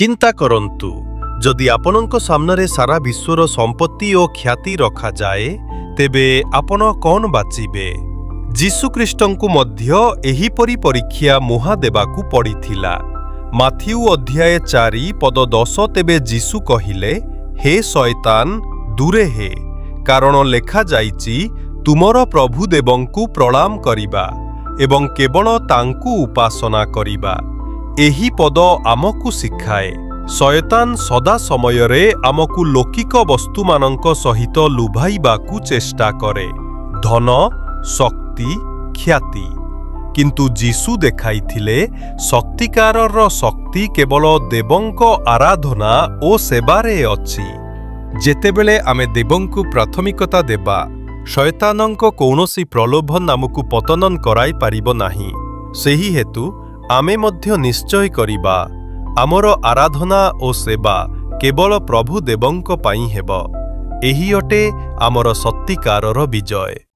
ଚିନ୍ତା କରନ୍ତୁ, ଯଦି ଆପଣଙ୍କ ସାମ୍ନାରେ ସାରା ବିଶ୍ୱର ସମ୍ପତ୍ତି ଓ ଖ୍ୟାତି ରଖାଯାଏ, ତେବେ ଆପଣ କ'ଣ ବାଛିବେ? ଯୀଶୁଖ୍ରୀଷ୍ଟଙ୍କୁ ମଧ୍ୟ ଏହିପରି ପରୀକ୍ଷା ମୁହାଁ ଦେବାକୁ ପଡ଼ିଥିଲା। ମାଥିଉ ଅଧ୍ୟାୟ 4 ପଦ 10, ତେବେ ଯୀଶୁ କହିଲେ, "ହେ ଶୟତାନ, ଦୂରେ ହେ! କାରଣ ଲେଖାଯାଇଛି, ତୁମର ପ୍ରଭୁ ଦେବଙ୍କୁ ପ୍ରଣାମ କରିବା ଏବଂ କେବଳ ତାଙ୍କୁ ଉପାସନା କରିବା।" ଏହି ପଦ ଆମକୁ ଶିଖାଏ, ଶୟତାନ ସଦା ସମୟରେ ଆମକୁ ଲୌକିକ ବସ୍ତୁମାନଙ୍କ ସହିତ ଲୁଭାଇବାକୁ ଚେଷ୍ଟା କରେ, ଧନ, ଶକ୍ତି, ଖ୍ୟାତି। କିନ୍ତୁ ଯୀଶୁ ଦେଖାଇଥିଲେ, ସତ୍ୟିକାରର ଶକ୍ତି କେବଳ ଦେବଙ୍କ ଆରାଧନା ଓ ସେବାରେ ଅଛି। ଯେତେବେଳେ ଆମେ ଦେବଙ୍କୁ ପ୍ରାଥମିକତା ଦେବା, ଶୟତାନଙ୍କ କୌଣସି ପ୍ରଲୋଭନ ଆମକୁ ପତନ କରାଇ ପାରିବ ନାହିଁ। ସେହି ହେତୁ ଆମେ ମଧ୍ୟ ନିଶ୍ଚୟ କରିବା, ଆମର ଆରାଧନା ଓ ସେବା କେବଳ ପ୍ରଭୁ ଦେବଙ୍କ ପାଇଁ ହେବ। ଏହି ଅଟେ ଆମର ସତ୍ୟିକାରର ବିଜୟ।